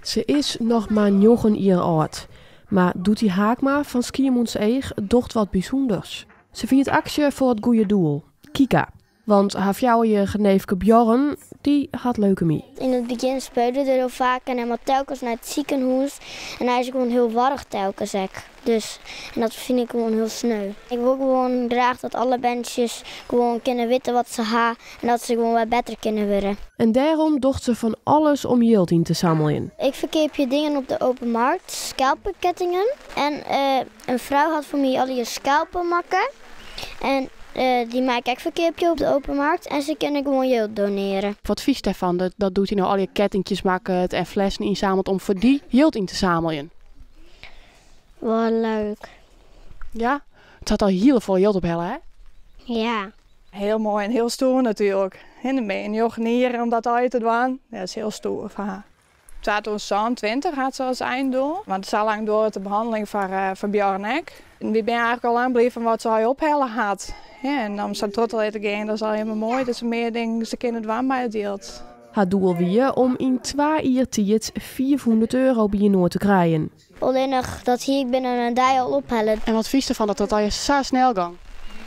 Se is noch mar njoggen jier âld, mar Doetie Haakma fan Skiermûntseach docht wat bysûnders. Se fiert aksje foar it goede doel, Kika. Want har fjouwerjierrige neefke Bjorn, dy hat leukemy. Yn it begjin speaude er hiel faak en hy moat telkens nei it sikehûs en hy is gewoan hiel warch telkens ek. Dus, en dat fyn ik gewoan hiel sneu. Ik wol gewoan graach dat alle berntsjes gewoan kinne witte wat se ha en dat se gewoan wer better kinne wurde. En dêrom docht se fan alles om jild yn te sammeljen. Ik ferkeapje dingen op de open markt, skelpekettingen. En in frou hat foar my allegear skelpen makke. En dy mei ik ek ferkeapje op de open markt en se kinne gewoan jild doneare. Wat fynst dêrfan dat Doetie no allegear kettinkjes makket en flessen ynsamelt om foar dy jild yn te sameljen? Wol leuk. Ja? It hat al hiele folle jild ophelle, hè? Ja. Hiel moai en hiel stoer natuerlik. De bern njoggen jier om dat allegear te dwaan, dat is hiel stoer foar har. 2027 hat se as eindoel, want sa lang duorret de behanneling foar foar Bjorn ek. Wy binne eigentlik al lang bliid fan wat se al ophelle hat. En om sa troch te litte gean, dat is allinnich mar moai dat se mear dingen se kinne dwaan mei it jild. Har doel wie om yn twa jier tiid 500 euro byinoar te krijen. Allinnich dat hie ik binnen in dei al ophelle. En wat fynst derfan dat dat allegear sa snel gong?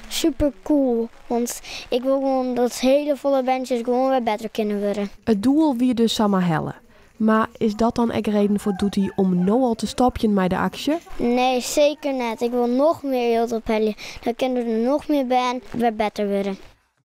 Super cool, want ik wol gewoan dat hiele folle berntsjes gewoan wer better kinne wurde. It doel wie dus samar helle. Mar is dat dan ek reden foar Doetie om no al te stopjen mei de aksje? Nee, seker net. Ik wol noch mear jild ophelje. Dan kinne der noch mear bern wer better wurde.